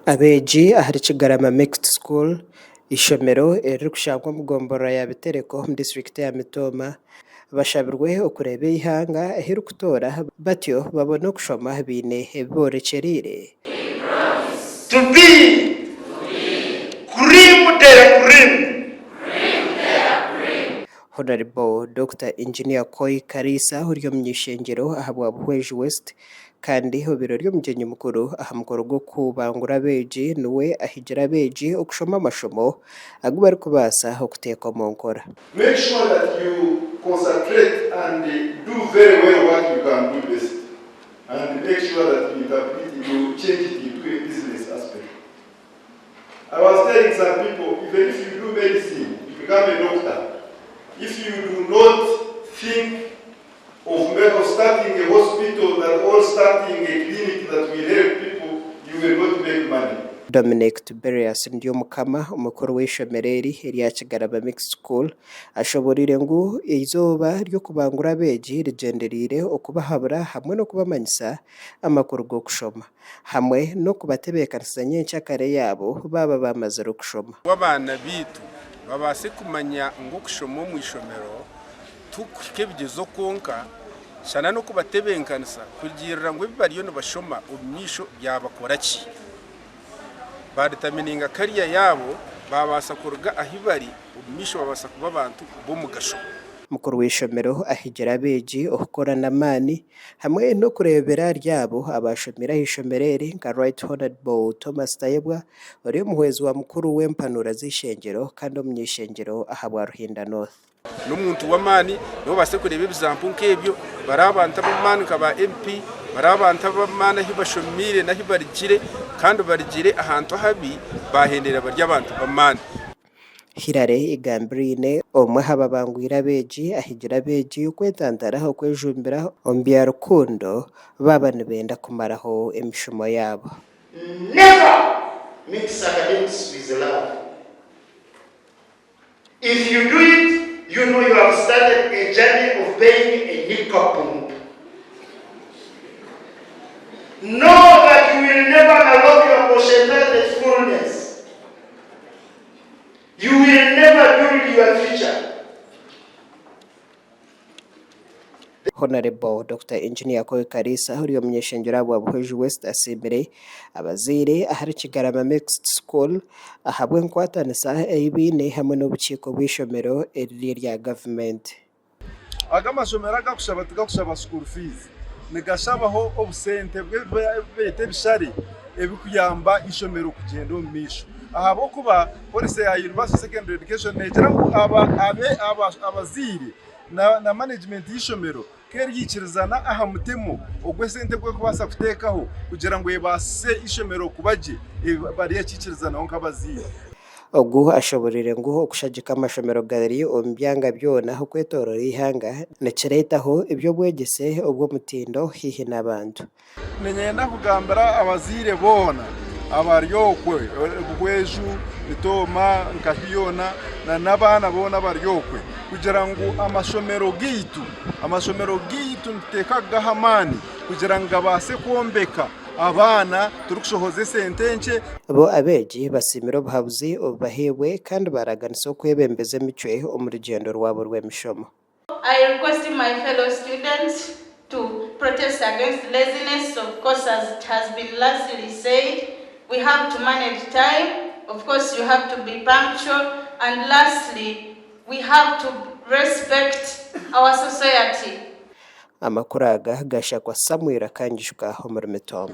Abeegi ahari Kigarama Mixed School, eishomero eririkushangwa omu gomborora ya Bitereko omu disiturikiti ya Mitooma bashabirwe okureeba eihanga ahu ririkutoora batyo babone okushoma baine ebi boorekyereire. To be cream de la cream. Honarable Dokita Engineer Koi Kariisa ori omuny'eishengyero ahabwa Buhweju West kandi obaire ori omugyenyi mukuru aha mukoro gw'okubangura abeegi niwe ahigire abeegi okushoma amashomo agu barikubaasa okuteeka omu nkora. Make sure that you concentrate and do very well what you can do best and make sure that you interpret you change it into a business aspect. I was telling some people even if you do medicine you become a doctor if you do not think of of starting a hospital that or starting a clinic that will help people you will not make money. Dominic Tiberius Ndyomukama, omukuru w'eishomero eri erya Kigarama Mixed School ashoboreire ngu eizooba ry'okubangura abeegi rigyendereire okubahabura hamwe n'okubamanyisa amakuru g'okushoma hamwe n'okubatebeekanisiza nyenkyakare yaabo baaba baamazire okushoma. Ngu abaana baitu babaase kumanya ngu okushoma omu ishomero tikuhika ebigyezo kwonka, shana n'okubatebeekanisa kurugiirira ngu ebi bariyo nibashoma omu maisho byabakora ki. Baaditamininga kariya yaabo baabaasa kuruga ahu bari omu maisho babaasa kuba abantu b'omugasho. Mukuru w'eishomero ahigire abeegi okukora n'amaani hamwe n'okureebera ahari abo abaashomeire aha ishomero eri nka Right Honourable Thomas Tayebwa ori omuhwezi wa mukuru w'empanura z'eishengyero kandi omuny'eishengyero ahabwa Ruhinda North. N'omuntu w'amaani niwe obaase kureeba ebizampu nk'ebyo. Bari abantu ab'amaani nka ba MP, bari abantu ab'amaani ahu bashomeire n'ahu barugire kandi barugire ahantu ahabi baahendera bari abantu b'amaani. Hillary Igambirine, omwe aha babangwire abeegi ahigire abeegi okwetantara okwejumbira omu bya rukundo baaba nibenda kumaraho emishomo yaabo. Never mix academics with love. If you do it, you know you have started a journey of being a nincompoop. Know that you will never unlock your potential fullness. You will never build your future. Honarebo Dokita Engineer Kowi Kariisa ori omuny'eishengyero ahabwa Buhweju West asiimire abazaire ahari Kigarama Mixed School ahabw'enkwatanisa ei baine hamwe n'obukiiko bw'eishomero eriri erya gavumenti. Aga amashomero agakushaba tigakushaba school fees, nigashabaho obusente ebi beeta ebishare ebikuyamba eishomero kugyenda omu maisho ahabw'okuba policy ya Universal Secondary Education negira ngu abazaire na management y'eishomero ku eryikirizana aha mutemo ogw'esente ogu erikubaasa kuteekaho kugira ngu ebaasise eishomero kuba gye, baryakiikirizanaho nk'abazaire. Ogu ashoboreire ngu okushagika amashomero gari omu byanga byona okwetooroora eihanga nikireetaho eby'obwegyese obw'omutindo haihi n'abantu. Niinyenda kugambira abazaire boona abari okwe Buhweju, Mitooma, nkahi yoona n'abaana boona abari okwe kugira ngu amashomero gaitu amashomero gaitu nituteekwa kugaha amaani kugira ngu gabaase kwombeka abaana turikushohoza esente nkye. Bo abeegi basiimire obuhabuzi obubahairwe kandi baaraganisa okwebembeza emicwe omu rugyendo rwabo rw'emishomo. I request my fellow students to protest against laziness, of course as it has been lastly said, we have to manage time, of course you have to be punctual and lastly we have to respect our society. Amakuru aga gashakwa Samuel Akangishwa omuri Mitooma.